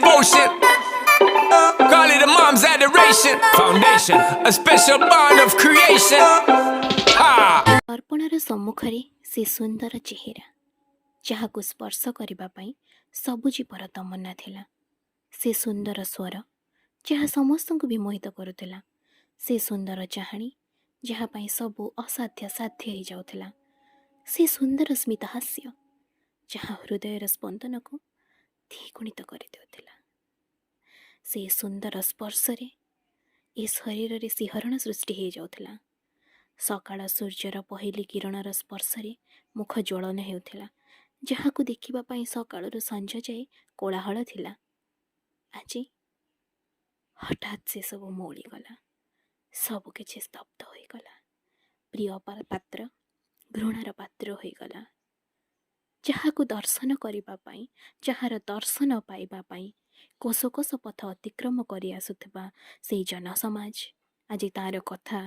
devotion. Call it a mom's adoration. Foundation, a special bond of creation. Ha! ଦର୍ପଣର ସମ୍ମୁଖରେ ସେ ସୁନ୍ଦର ଚେହେରା, ଯାହାକୁ ସ୍ପର୍ଶ କରିବା ପାଇଁ ସବୁ ଜୀବର ତମନ୍ନା ଥିଲା। ସେ ସୁନ୍ଦର ସ୍ୱର, ଯାହା ସମସ୍ତଙ୍କୁ ବିମୋହିତ କରୁଥିଲା। ସେ ସୁନ୍ଦର ଚାହାଣୀ, ଯାହା ପାଇଁ ସବୁ ଅସାଧ୍ୟ ସାଧ୍ୟ ହେଇଯାଉଥିଲା। ସେ ସୁନ୍ଦର ସ୍ମିତହାସ୍ୟ, ଯାହା ହୃଦୟର ସ୍ପନ୍ଦନକୁ ଦ୍ୱିଗୁଣିତ କରିଦେଉଥିଲା। ସେ ସୁନ୍ଦର ସ୍ପର୍ଶରେ ଏ ଶରୀରରେ ଶିହରଣ ସୃଷ୍ଟି ହେଇଯାଉଥିଲା। ସକାଳ ସୂର୍ଯ୍ୟର ପହିଲି କିରଣର ସ୍ପର୍ଶରେ ମୁଖ ଜ୍ୱଳନ ହେଉଥିଲା। ଯାହାକୁ ଦେଖିବା ପାଇଁ ସକାଳରୁ ସଞ୍ଜ ଯାଏ କୋଳାହଳ ଥିଲା, ଆଜି ହଠାତ୍ ସେସବୁ ମଉଳିଗଲା। ସବୁ କିଛି ସ୍ତବ୍ଧ ହୋଇଗଲା। ପ୍ରିୟ ପାତ୍ର ଘୃଣାର ପାତ୍ର ହୋଇଗଲା। ଯାହାକୁ ଦର୍ଶନ କରିବା ପାଇଁ, ଯାହାର ଦର୍ଶନ ପାଇବା ପାଇଁ କୋଷ କୋଷ ପଥ ଅତିକ୍ରମ କରି ଆସୁଥିବା ସେଇ ଜନସମାଜ ଆଜି ତାର କଥା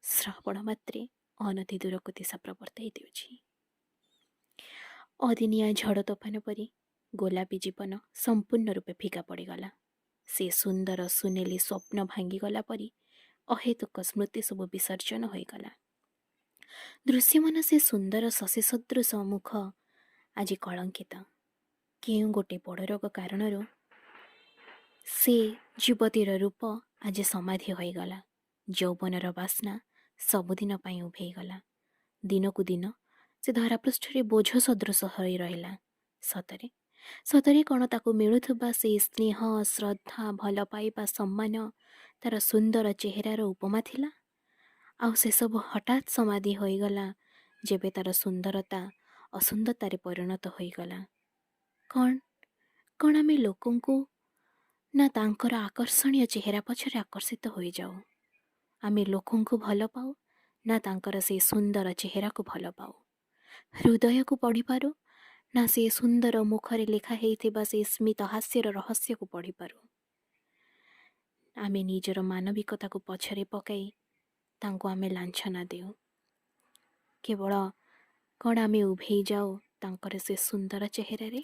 ଶ୍ରବଣ ମାତ୍ରେ ଅନତି ଦୂରକୁ ଦିଶା ପ୍ରବର୍ତ୍ତାଇ ଦେଉଛି। ଅଦିନିଆ ଝଡ଼ ତୋଫାନ ପରି ଗୋଲାପୀ ଜୀବନ ସମ୍ପୂର୍ଣ୍ଣ ରୂପେ ଫିକା ପଡ଼ିଗଲା। ସେ ସୁନ୍ଦର ସୁନେଲି ସ୍ୱପ୍ନ ଭାଙ୍ଗିଗଲା ପରି ଅହେତୁକ ସ୍ମୃତି ସବୁ ବିସର୍ଜନ ହୋଇଗଲା। ଦୃଶ୍ୟମାନ ସେ ସୁନ୍ଦର ଶଶୀ ସଦୃଶ ମୁଖ ଆଜି କଳଙ୍କିତ। କେଉଁ ଗୋଟେ ବଡ଼ ରୋଗ କାରଣରୁ ସେ ଯୁବତୀର ରୂପ ଆଜି ସମାଧି ହୋଇଗଲା। ଯୌବନର ବାସ୍ନା ସବୁଦିନ ପାଇଁ ଉଭେଇଗଲା। ଦିନକୁ ଦିନ ସେ ଧରାପୃଷ୍ଠରେ ବୋଝ ସଦୃଶ ହୋଇ ରହିଲା। ସତରେ ସତରେ କ'ଣ ତାକୁ ମିଳୁଥିବା ସେଇ ସ୍ନେହ, ଶ୍ରଦ୍ଧା, ଭଲ ପାଇବା, ସମ୍ମାନ ତାର ସୁନ୍ଦର ଚେହେରାର ଉପମା ଥିଲା? ଆଉ ସେସବୁ ହଠାତ୍ ସମାଧି ହୋଇଗଲା, ଯେବେ ତାର ସୁନ୍ଦରତା ଅସୁନ୍ଦରତାରେ ପରିଣତ ହୋଇଗଲା। କ'ଣ କ'ଣ ଆମେ ଲୋକଙ୍କୁ ନା ତାଙ୍କର ଆକର୍ଷଣୀୟ ଚେହେରା ପଛରେ ଆକର୍ଷିତ ହୋଇଯାଉ? ଆମେ ଲୋକଙ୍କୁ ଭଲ ପାଉ ନା ତାଙ୍କର ସେଇ ସୁନ୍ଦର ଚେହେରାକୁ ଭଲ ପାଉ? ହୃଦୟକୁ ପଢ଼ିପାରୁ ନା ସେ ସୁନ୍ଦର ମୁଖରେ ଲେଖା ହେଇଥିବା ସେଇ ସ୍ମିତ ହାସ୍ୟର ରହସ୍ୟକୁ ପଢ଼ିପାରୁ? ଆମେ ନିଜର ମାନବିକତାକୁ ପଛରେ ପକାଇ ତାଙ୍କୁ ଆମେ ଲାଞ୍ଛନା ଦେଉ। କେବଳ କ'ଣ ଆମେ ଉଭେଇ ଯାଉ ତାଙ୍କର ସେ ସୁନ୍ଦର ଚେହେରାରେ?